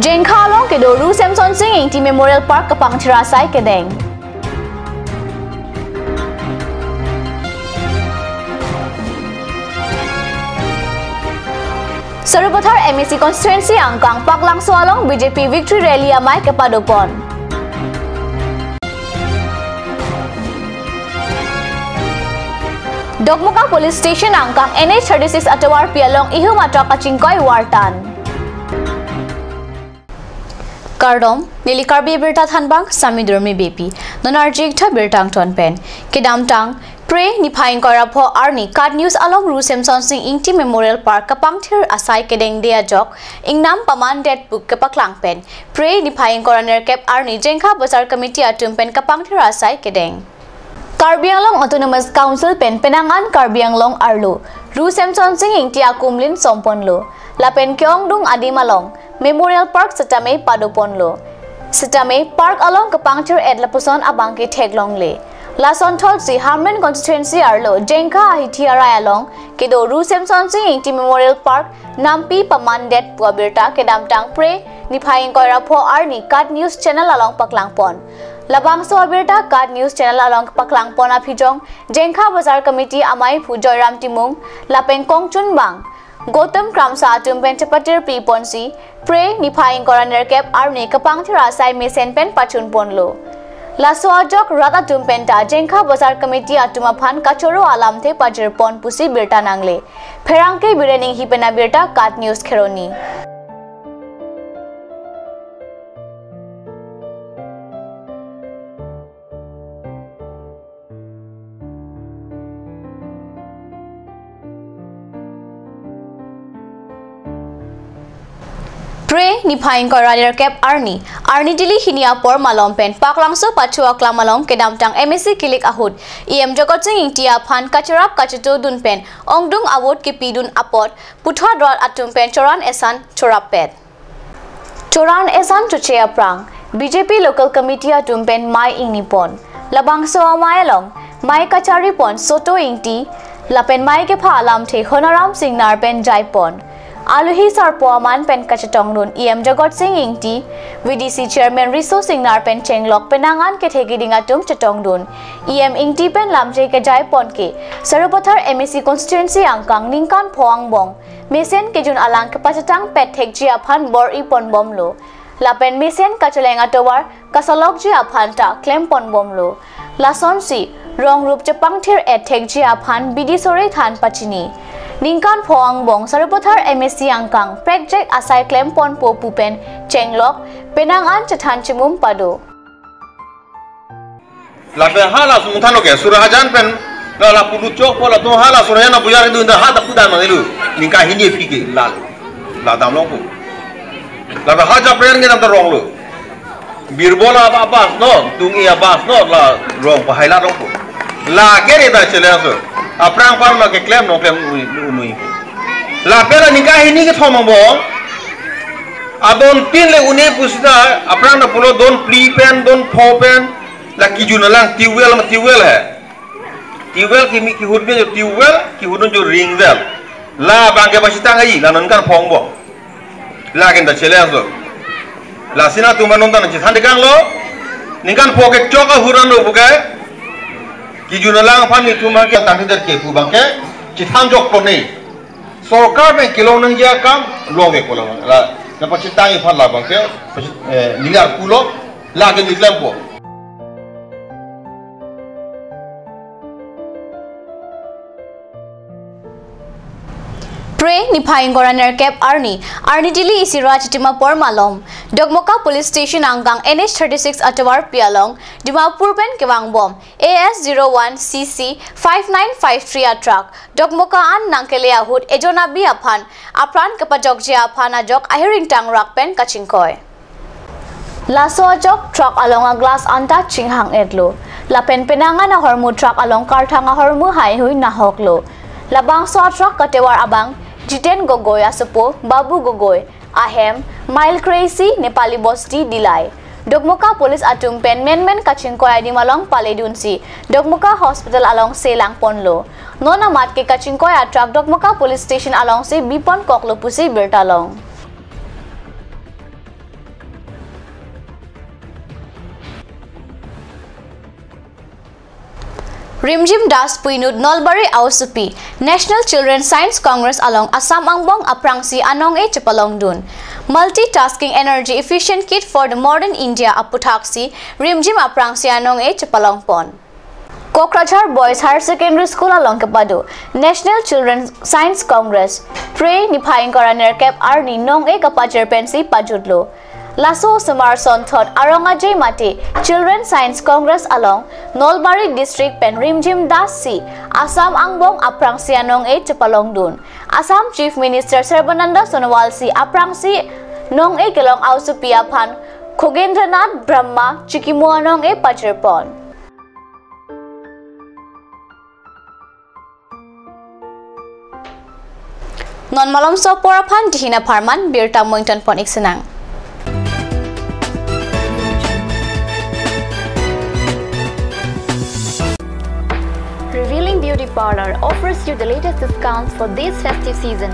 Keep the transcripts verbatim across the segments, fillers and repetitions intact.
Jengkha along kedo Ru Semson Sing Ingti Memorial Park kapangthir asai kedeng. Sarupathar M A C constituency angkang Paklangso along B J P victory rally amei kepadopon. Dokmoka Police Station angkang N H thirty-six atovarpi along ihum atruck kachingkoi vartan. Kardom, neli Karbi Abirta Thanbang, Sami Durmi Beypi. Non arjik tha birta angton pen. Kedamtang, Phre niphai ingkoi ra pho arni KAT News along Ru Semson Sing Ingti Memorial Park kapangthir asai kedengde ajok, ingnam pamandet pu kepaklang pen, Phre niphai ingkoi ra nerkep arni Jengkha Bazar Committee atum pen kapangthir asai kedeng. Karbi Anglong Autonomous Council pen penang an Karbi Anglong arlo Ru Semson Sing Ingti akumlin somponlo. Lapen ke-ongdung adim along Memorial Park setame padoponlo. Setame park along kapangthir-et lapuson abangke theklongle. Lason thotsi Hamren constituency arlo Jengkha ahithi arai along kedo Ru Semson Sing Ingti Memorial Park nampi pamandet pu abirta kedamtang Phre niphai ingkoi ra pho arni KAT News channel along paklangpon. Labangso abirta KAT News channel along paklangpon aphijong Jengkha Bazar Committee ameiphu Joyram Timung lapen kongchunbang Gautam Kramsa atum pen chepatir piponsi, Phre niphai ingkoi ra nerkep arni kapangthir asai mesen pen pachunponlo. Laso ajok rat atum penta Jengkha Bazar Committee atum aphan kachoro alamthe pajirpon pusi birta nangle. Pherangke Biren Inghi pen abirta KAT News Kheroni. Phre niphai ingkoi ra nerkep arni, arni dili hini apor malom pen Paklangso Pachu Aklam along kedamtang M A C kilik ahut E M Jagat Sing Ingti aphan kacherap kachetodun pen ongdung avote kepidun apot puthot rat atum pen choran esan chorappet. Choran esan choche aphrang, B J P Local Committee atum pen mei ingnipon. Labangso amei along, mei kacharipon Soto Ingti, lapen mei kepha alamthe Honaram Singnar pen jaipon. Alohi sarpo aman pen kachetongdun E M Jagat Sing Ingti, V D C Chairman Riso Singnar pen chenglok penang an kethe keding atum chetongdun. E M Ingti pen lamthe kejaipon ke, Sarupathar M A C constituency angkang ningkan pho angbong mesen kejun alang kepachetangpet thekji aphan bor-iponbomlo. Lapen mesen kacheleng atovar kasolokji aphan ta klemponbomlo. Lasonsi, rong rup chepangthir-et thekji aphan bidi sore than pachini. Ningkan pho angbong Sarupathar M A C angkang prekjek asai klemponpo pu pen chenglok, penang an chethan chimum pado. Lapen hala sumungthan lo ke, Surahajan pen, la, la pulut chokpo latum hala Surahajan abujar itu indah ha ta pudan mani lu, ningkan hini pike, la, la damlongpo. Lapen ha Japren ke dam ta ronglo. Birbol aba bas no, dungi abas no, la rong pahai la rongpo. La ke re ta chele aso. Aphrang aphan ma keklem no klem unui, unui. Lapen la ningkan hini kethom angbong. Adon tin le un-e pusita, aphrang ta pulo don phli pen, don pho pen, la kejun alang tubewell ma tubewell he. Tubewell kimi kehut me jo tubewell, kehut jo ring well. Labang ke pachethang ai, la ningkan pho angbong. La ke ta chele aso. Lasi nangtum anon ta nangchethan tekanglo. Ningkan pho kechok ahut an lo puke. Kejun alang aphan nelitum ke tangte det ke pu abangke chethan jokpo ne. Sorkar pen kelong nangji akam longvekpo labang. La, nangpachethang iphan labang ke, pachit-, eh, ningar pulo, la ke neli klempo. Phre niphai ingkoi ra nerkep arni, arni dili isi ra chitima apor malom, Dokmoka Police Station angkang N H thirty-six atovarpi along, Dimapur pen kevangbom, A S zero one C C five nine five three atruck, Dokmoka an nangkele ahut ejon abi aphan, apran kepajokji aphan ajok ahiring tangrak pen kachingkoi. Laso ajok truck along aglass anta chinghang-etlo. Lapen penang an ahormu truck along karthang ahormu haihui nahoklo. Labangso atruck katovar abang Jiten Gogoi asopo Babu Gogoi, ahem, Mile Crazy, Nepali Bosti, Dillai. Dokmoka Police atum pen menmen kachingkoi adim along paledunsi Dokmoka Hospital alongsi langponlo. Non amat ke kachingkoi atruck Dokmoka Police Station alongsi biponkoklo pusi birta long. Rimjim Das pu inut Nalbari Aosopi National Children Science Congress along Assam angbong aphrangsi anong-e chepalongdun. Multitasking Energy Efficient Kit for the Modern India aputhaksi Rimjim aphrangsi anong-e chepalongpon. Kokrajhar Boys Higher Secondary School along kepado National Children Science Congress Phre niphai ingkoi ra nerkep arni nong-e kapajir pensi pajutlo. Laso osomar sonthot arong aje mate Children Science Congress along Nalbari District pen Rimjim Das si Assam angbong aphrangsi anong-e chepalongdun. Assam Chief Minister Sarbananda Sonowal si aphrangsi nong-e kelong Aosopi aphan Khogendranath Brahma chikimo anong-e pajirpon. Non malomso apor aphan dihin apharman birta mointon pon-ik sinang. Revealing Beauty Parlor offers you the latest discounts for this festive season.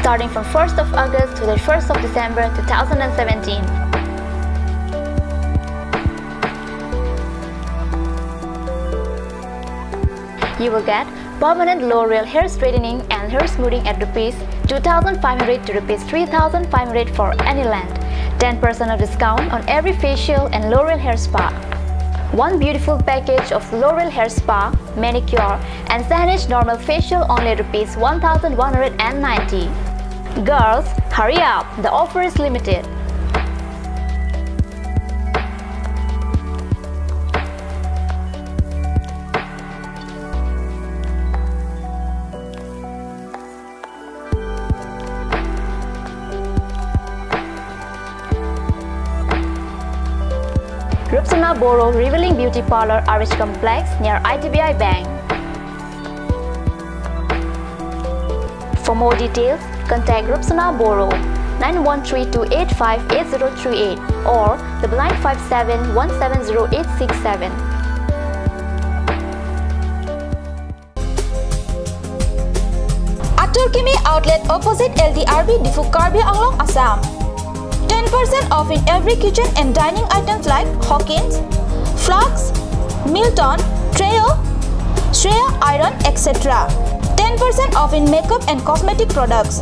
Starting from first of August to the first of December two thousand and seventeen. You will get permanent L'Oreal hair straightening and hair smoothing at rupees two thousand five hundred to rupees three thousand five hundred for any length. Ten percent of discount on every facial and L'Oreal hair spa. One beautiful package of L'Oreal hair spa, manicure, and Sahnish normal facial only rupees one thousand one hundred and ninety. Girls, hurry up, the offer is limited. Rupsona Boro Revealing Beauty Parlor, R H Complex, near I D B I Bank. For more details, contact Rupsona Boro, nine one three two eight five eight zero three eight or double nine five seven one seven zero eight six seven. Atur Kimi Outlet, opposite L D R B, Diphu, Karbi Anglong, Assam. Ten percent off in every kitchen and dining items like Hawkins, flasks, Milton, Trio, Shreya Iron, et cetera. Ten percent off in makeup and cosmetic products.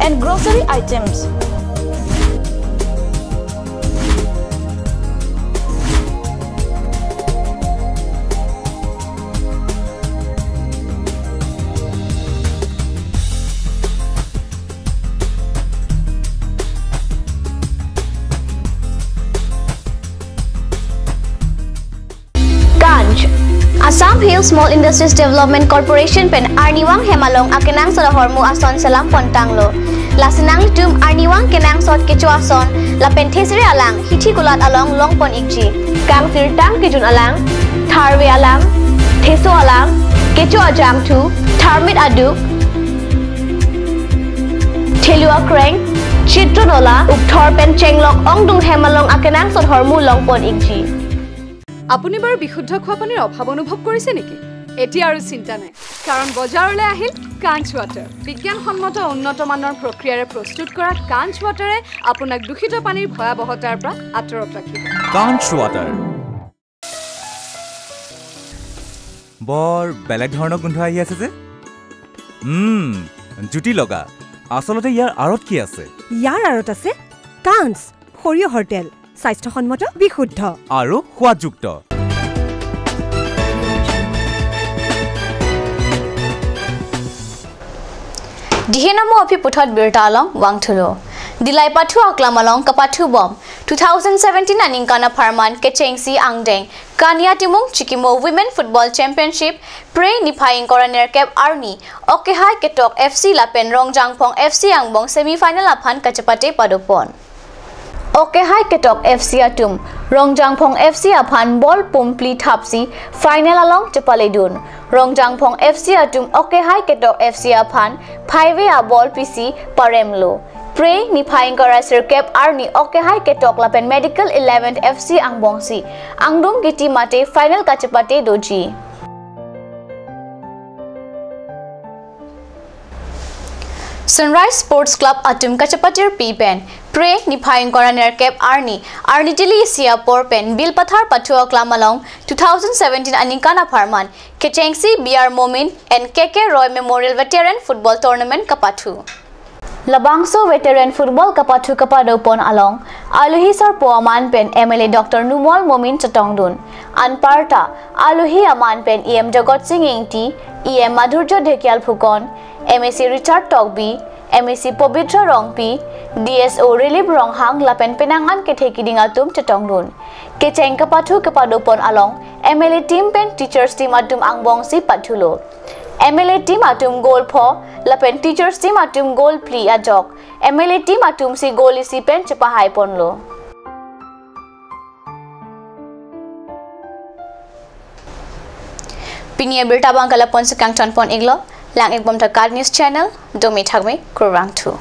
And grocery items. Kanch. Assam Hill Small Industries Development Corporation pen arnivang hem along akenangsot ahormu ason selam pontanglo. Lasi nanglitum arnivang kenangsot kecho ason lapen thesere alang hithi kulat along longpon-ikji. Kangsirtang kejun alang, tharve alang, theso alang, kecho ajangthu, tharmit aduk, thelu akreng, chitro nola, ukthor pen chenglok ongdung hem along akenangsot ahormu longpon-ikji. আপুনি বাৰু বিশুদ্ধ খোৱা পানীৰ অভাৱ অনুভৱ কৰিছে নেকি? এতিয়া আৰু চিন্তা নাই, কাৰণ বজাৰলৈ আহিল কাঞ্চ ৱাটাৰ। বিজ্ঞানসন্মত উন্নত মানৰ প্ৰক্ৰিয়াৰে প্ৰস্তুত কৰা কাঞ্চ ৱাটাৰে আপোনাক দূষিত পানীৰ ভয়াৱহতাৰ পৰা আঁতৰত ৰাখিব। কাঞ্চ ৱাটাৰ। বৰ বেলেগ ধৰণৰ গোন্ধ আহি আছে যে। উম, জুতি লগা। আচলতে ইয়াৰ আঁৰত কি আছে? ইয়াৰ আঁৰত আছে কাঞ্চ সৰিয়হৰ তেল, স্বাস্থ্যসন্মত, বিশুদ্ধ। আৰু সোৱাদযুক্ত। Dihin amo aphi puthot birta along vangthulo. Dillai pathu aklam along kapathu bom two thousand seventeen aningkan apharman kechengsi angdeng Kania Timung chikimo Women Football Championship Phre niphai ingkoi ra nerkep arni Okehai Ketok F C lapen Rongjangphong F C angbong semi final aphan kachepate padopon. Okehai Ketok F C atum Rongjangphong F C aphan ball pumphli thapsi final along chepaledun. Rongjangphong F C atum Okehai Ketok F C aphan phaive aball pisi paremlo. Phre niphai ingkoi ra sirkep arni Okehai Ketok lapen Medical Eleven F C angbongsi angdung kiti mate final kachepate doji. Sunrise Sports Club atum kachepatirpi pen Phre niphai ingkoi ra nerkep arni, arni tili isi apor pen Bilpathar pathu aklam along two thousand seventeen aningkan apharman kechengsi B R Momin and K K Roy Memorial Veteran Football Tournament kapathu. Labangso Veteran Football kapathu kapadopon along alohi sarpo aman pen M L A Doctor Numal Momin chetongdun. Anparta alohi aman pen E M Jagat Sing Engti, E M Madhurjya Dhekial Phukan, M A C Richard Tokbi, M A C Pabitra Rongpi, D S O Rilip Ronghang lapen penang an kethe kiding atum chetongdun. Kecheng kapathu kapadopon along M L A team pen teachers team atum angbongsi pathulo. M L A team atum goal pho lapen teachers team atum goal phli ajok M L A team atumsi goal isi pen chepahaiponlo. Pini abirta abang ke lapu-an si kangtonpon-iklo, lang-ikbom ta KAT News Channel, dome thakme, kurvangthu.